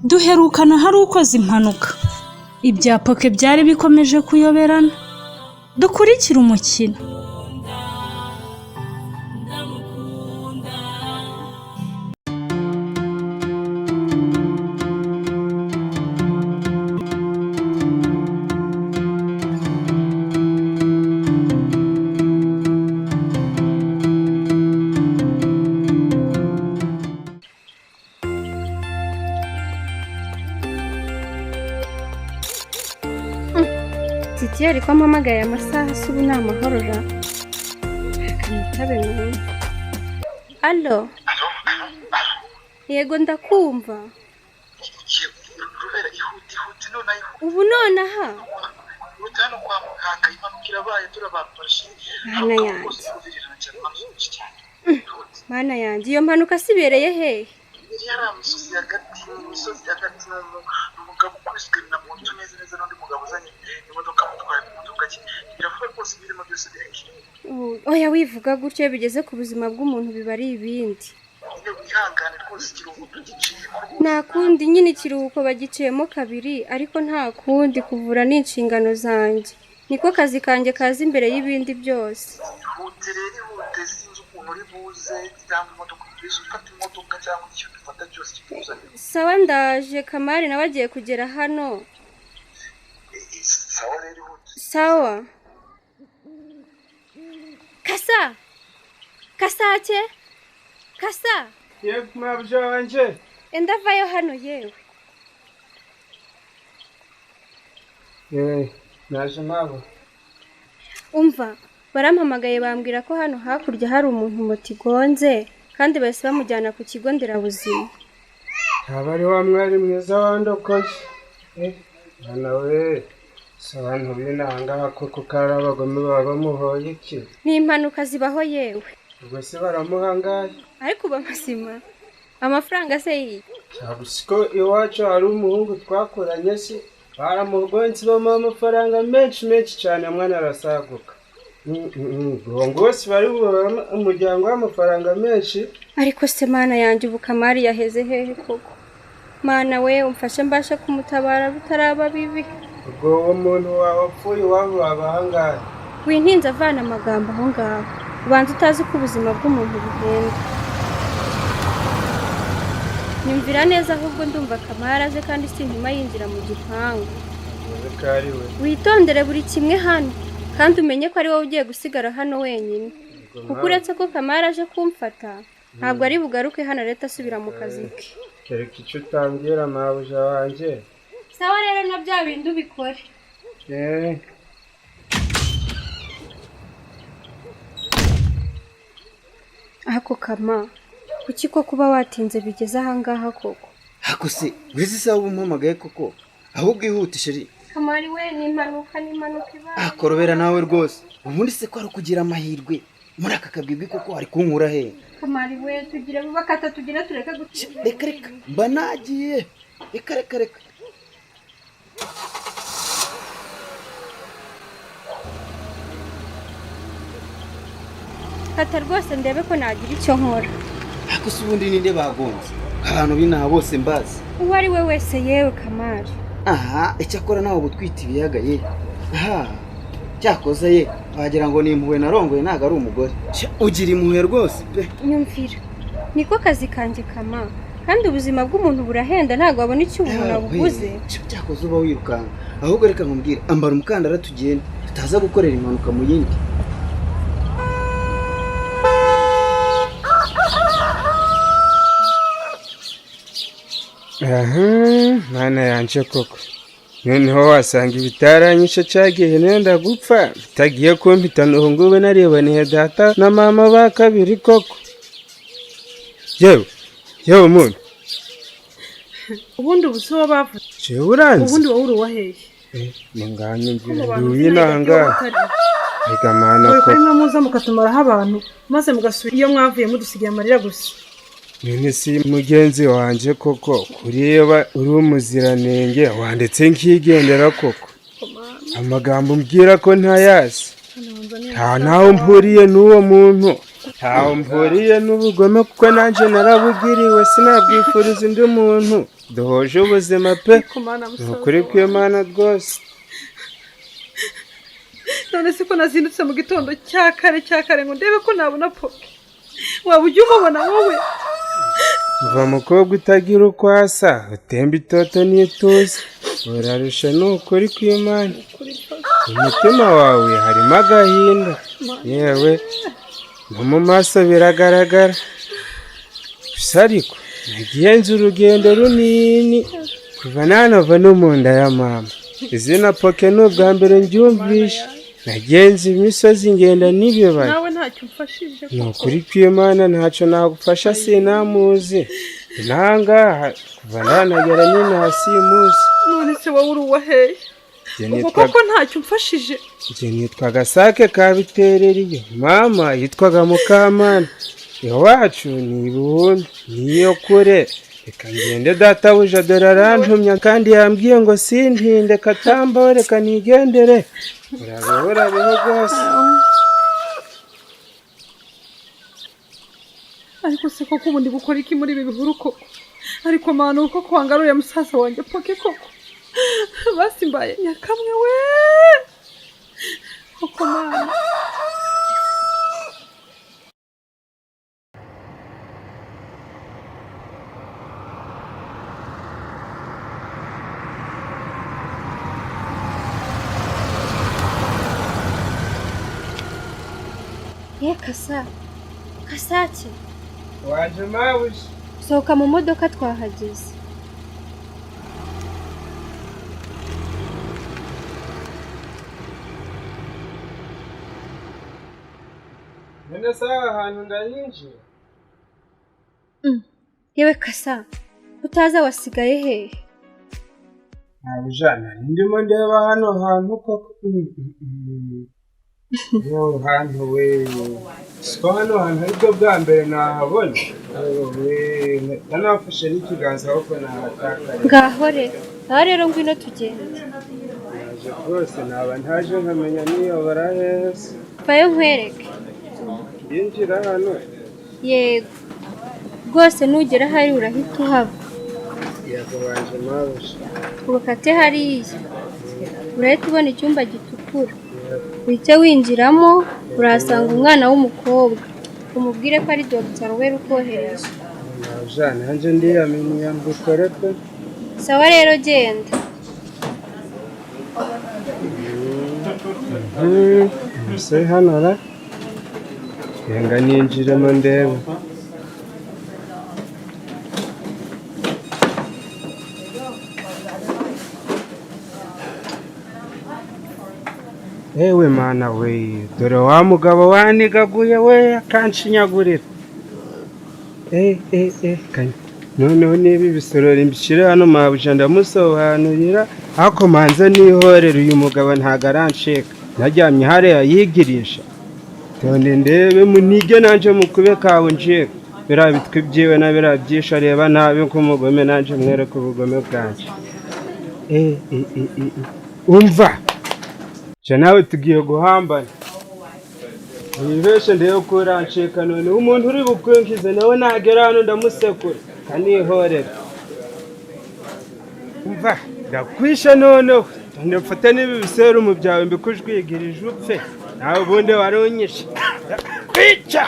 Duherukana hari ukoze impanuka. Ibya Poke byari bikomeje kuyoberana. Dukurikire umukino. Titiyeri ko mpamagaye amasaha se ubu ni amahoro ra? Reka nitabe numve. Alo? Yego, ndakumva. Rubera, ihute, ihute nonaha, ihute. Ubu nonaha? Ihute hano kwa muganga, impanuka irabaye, turabafashe. Mana yanjye. Kuvirirana cyane, amaraso menshi cyane. Mana yanjye, iyo mpanuka se ibereye hehe? Yari imisozi hagati, imisozi hagati, ni umugabo ukubiswe na moto neza neza n'undi mugabo uzanye imodoka amutwaye mu modoka ye. Biravuga rwose, ibirimo byose birekire. Oya, wivuga gutyo, iyo bigeze ku buzima bw'umuntu biba ari ibindi. Nyine wihangane rwose, ikiruhuko tugiciye rwose. Nta kundi nyine, ikiruhuko bagiciyemo kabiri, ariko nta kundi, kuvura ni inshingano zanjye, niko kazi kanjye kaza imbere y'ibindi byose. Ihute rero, ihute, sinzi ukuntu uri buze, cyangwa imodoka tuzi, ufata imodoka cyangwa ikintu ufata cyose kikuzanira. Sawa, ndaje. Kamari nawe agiye kugera hano. Sawa rero, ihute. Sawa. Kasa, Kasake, Kasa! Yego, mabuja wanje. Enda vayo hano yewe. Yewe, naje mabo. Umva, barampamagaye bambwira ko hano hakurya hari umuntu moto igonze, kandi bahise bamujyana ku kigo nderabuzima. Ntaba ari wa mwari mwiza wandokoye? Mwana we, si abantu b'inahangaha koko ko ari abagome, baba bamuhoye iki? Ni impanuka zibaho yewe. Ubwo se baramuhangaye? Ariko uba mazima, amafaranga se yiye? Ntabwo siko iwacu hari umuhungu twakoranye se, baramugonze bamuha amafaranga menshi menshi cyane, mwana arasaguka. Uwo ngo bose bari bubahe umuryango w'amafaranga menshi. Ariko se Mana yanjye, ubu Kamari yaheze hehe koko? Mana we, umfashe mbashe kumutabara bitaraba bibi. Ubwo uwo muntu wawe wapfuye iwabo babahangaye? Wintinze, avana amagambo aho ngaho, ubanza utazi ko ubuzima bw'umuntu buhenda. Nyumvira neza ahubwo, ndumva Kamari aje kandi sintuma yinjira mu gipangu. Uzi ko ari we. Witondere buri kimwe hano, kandi umenye ko ari wowe ugiye gusigara hano wenyine, kuko uretse ko Kamari aje kumfata, ntabwo ari bugaruke hano, leta asubira mu kazi ke. Kereka icyo utambwira, mabuja wanjye. Sawa rero, na bya bindi ubikore. Eh. Ako Kama, kuki ko kuba watinze bigeze ahangaha koko? Hako se uretse isaha uba umpamagaye koko? Ahubwo ihute, chérie. Kamari we, ni impanuka, ni impanuka ibaye. Akorobera nawe rwose. Ubundi se ko ari ukugira amahirwe muri aka kabwibwi koko, ari kunkura he? Kamari we, tugire vuba, kata tugire, tureke gutinda. Reka reka, mba nagiye, reka reka reka. Kata rwose ndebe ko nagira icyo nkora. Ariko se ubundi ninde bagonze? Abantu b'inaha bose mbazi. Uwo ari we wese yewe, Kamari. Aha, icyakora nawe uba utwite ibiyaga ye. Aha, cyakoze ye, wagira ngo ni impuhwe narongoye, ntabwo ari umugore. Sha, ugira impuhwe rwose pe. Nyumvira, niko kazi kanjye, Kama, kandi ubuzima bw'umuntu burahenda, ntabwo wabona icyo umuntu abuguze. Sha, cyakoze uba wirukanka. Ahubwo reka nkubwire, ambara umukandara tugende, tutaza gukorera impanuka mu yindi. Aha, Mana yanje koko, noneho wasanga ibitaranyishe cya gihe nenda gupfa bitagiye kumpitana ubu ngubu, narebaniye data na mama ba kabiri koko. Yewe yewe, muntu! Ubundi ubu si wo bavuze? Jewe uranzi? Ubundi wowe uri uwaheye? Ni nganyumvira. Ko mu bantu Nduye inanga. Reka Mana Dore ko koko. rimwe muza mukatumaraho abantu, maze mugasubira iyo mwavuye mudusigiye amarira gusa. None si mugenzi wanje koko, kureba uri umuziranenge wanditse nkigendera koko, amagambo umbwira ko ntayazi, nta naho mpuriye n'uwo muntu. Ntaho mpuriye n'ubugome kuko nanjye narabugiriwe, sinabwifuriza undi muntu duhuje ubuzima pe. Kumana Ni musaza ukuri kw'Imana rwose. None se ko nazindutse mu gitondo cya kare cya kare ngo ndebe ko nabona Poke, waba ujya umubona wowe? Uva mukobwa utagira uko asa, utemba itoto n'ituze, urarusha, ni ukuri kw'Imana. Umutima wawe harimo agahinda, yewe no mu maso biragaragara. Gusa ariko nagiye nzi urugendo runini kuva nanava no mu nda ya mama, izina Poke ni ubwa mbere ndyumvishe. Nagenze imisozi, ngenda n'ibibaya. Nawe ntacyo umfashije. Ni ukuri kw'Imana, ntacyo nagufasha, sinamuzi. Nangaha kuva nanagera n'inaha simuzi. None se wowe uri uwa hehe? Njye Ubwo nitwa koko ntacyo umfashije. Njye nitwa Gasake ka Bitereriyo, mama yitwaga Mukamana, iwacu ni Ibuhunda, niyo kure. Reka ngende databuja, dore arantumya kandi yambwiye ngo sintinde katambaho, reka nigendere. Urabeho, urabeho rwose. Ariko se koko ubu ndi gukora iki muri ibi bihuru koko? Ariko manu, koko wangaruye musaza wanjye Poke koko, basi mbaye nyakamwe we koko mana. Ye Kasa, Kasake! Waje mabuja. Sohoka mu modoka, twahageze. None se aha hantu ndahinjira? Yewe Kasa, utaza wasigaye hehe? Mabuja, nari ndimo ndeba hano hantu koko. Yewe hantu we, siko hano hantu aribwo bwa mbere nahabona. Yewe, ntanafashe n'ikiganza ahubwo nahatakariye. Ngaho re, aha rero ngwino tugende. Naje rwose, naba ntaje nkamenya niyobora heza. Vayo nkwereke. Yinjira hano? Yego rwose, nugera ahari urahita uhava. Yego wanje mabuja. Ubakate hariya, urahita ubona icyumba gitukura, uhite winjiramo, urahasanga umwana w'umukobwa, umubwire ko ari Dr Roweri ukohereje. Mabuja, nanjye ndiyaminiye mbikore pe. Sawa rero, genda. Umusore hano ra, renga ninjiremo ndebe. Ewe mana we, dore wa mugabo wanigaguye we akanshinyagurira. Eh eh eh, kanya noneho niba ibisorori mbishyire hano mabuja, ndamusobanurira, ariko manze nihorere. Uyu mugabo ntago arancika, naryamye hariya yigirisha. Tonde ndebe munige nanje mukube kawe ncika biriya bitwi byiwe na biriya byinshi areba nabi nk'umugome, nanje mwereke ubugome bwanjye. Eh eh eh eh eh. Umva je, nawe tugiye guhambana, wibeshe ndebe ko urancika. Noneho umuntu uri bukwinjize nawe nagera hano ndamusekura, kanihorera. Umva, ndakwishe noneho. Tonde mfate n'ibi biserumu byawe mbikujwigirije upfe, nawe ubundi warunyishe. Kwica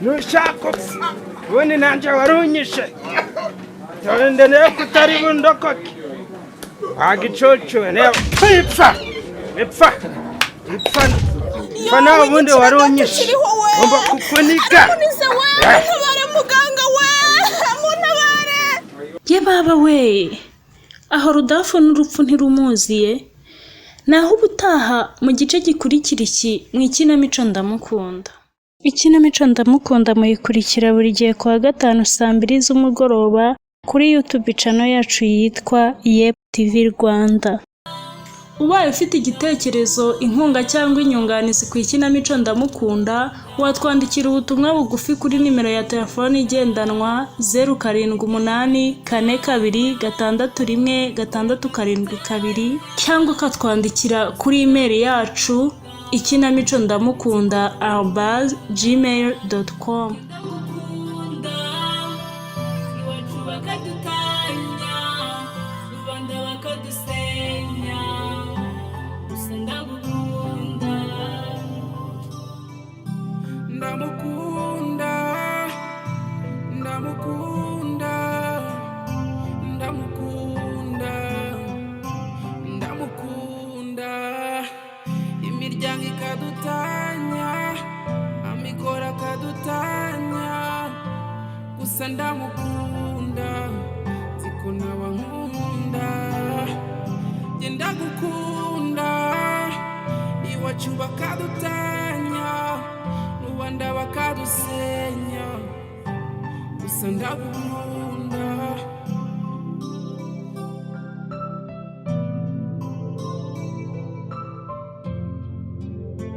nushaka upfe, ubundi nanjye warunyishe. Tonde ndebe ko utari bundokoke wagicucuwe. Reba ipfa, ipfa, ipfa, ipfa, nawe ubundi warunyishe, ngomba kukunika. Ntabare muganga we, muntabare! Ye baba we, aho Rudafu n'urupfu ntirumuziye. Naho ubutaha mu gice gikurikira iki mu ikinamico Ndamukunda. Ikinamico Ndamukunda muyikurikira buri gihe ku wa gatanu saa 2 z'umugoroba kuri YouTube channel yacu yitwa Yep TV Rwanda. Ubaye ufite igitekerezo, inkunga cyangwa inyunganizi ku ikinamico Ndamukunda, watwandikira ubutumwa bugufi kuri nimero ya telefoni igendanwa 0784261672, cyangwa ukatwandikira kuri imeri yacu. Ikinamico ndamukunda @gmail.com. Ndagukunda, iwacu bakadutanya, rubanda bakadusenya, gusa ndagukunda. Ndamukunda, ndamukunda, ndamukunda, ndamukunda. Imiryango ikadutanya, amikoro akadutanya, gusa ndamukunda, nzi ko nawe ankunda. Njye ndagukunda, iwacu bakadutanya, rubanda bakadusenya, gusa ndagukunda.